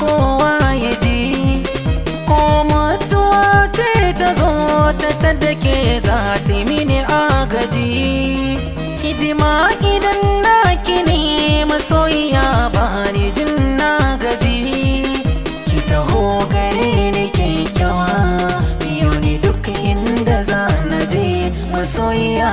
kowa ya ji. Ko mutuwa ce ta zo ta tadake za ta yi mini agaji. Hidima idan naki ne masoyiya, ba ni jin na gaji. Ki taho gare ni kyakkyawa, biyo ni duk inda za na je, masoyiya.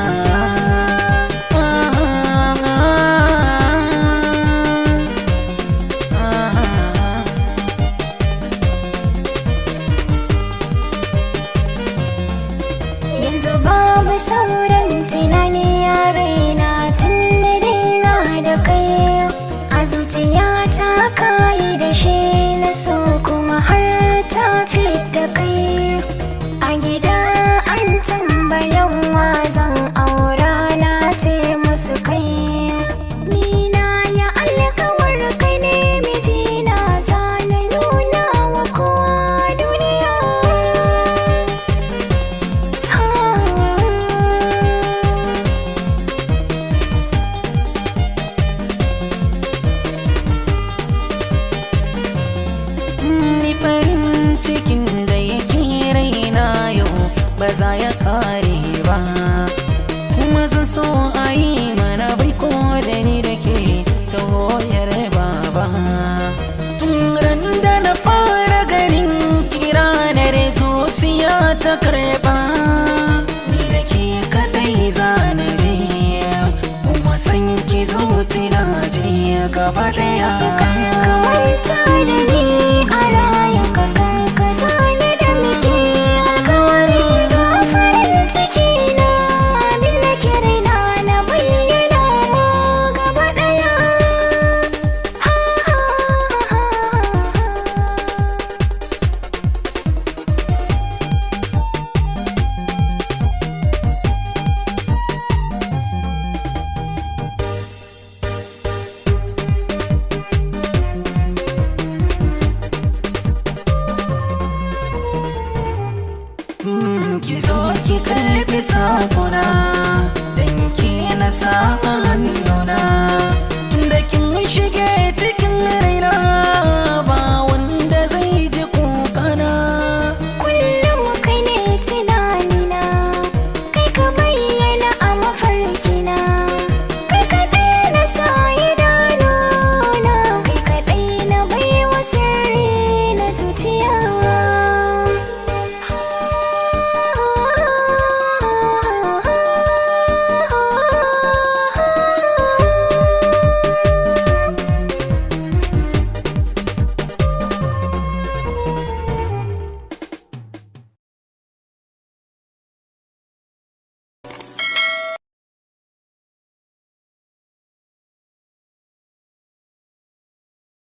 Yanzu babu sauran tunani a raina tun da daina da kai. A zuciyata kayi da shi na so kuma har ta da kai. A gida an tambayan wa zan aura, na ce musu kai. Ni na ya alkawar kai ne mijina, zana nuna wa kowa duniya. Ni farin cikin da yake raina yau ba za ya kare ba, kuma zan so a yi mana baiko da ni da ke ta hoyar baba. Tun ran da na fara ganin kiranar zuciya ta karba, ni da ke kadai zana je, kuma san ki zuci na je gaba daya. Ka manta da ni a rayuka kan ka zane da muke alkawari. Zo farin ciki na, abin da ke raina na bayyana ma gaba daya. Ha ha ha ha. Ki zo ki karbi sakona, dan ki na sa.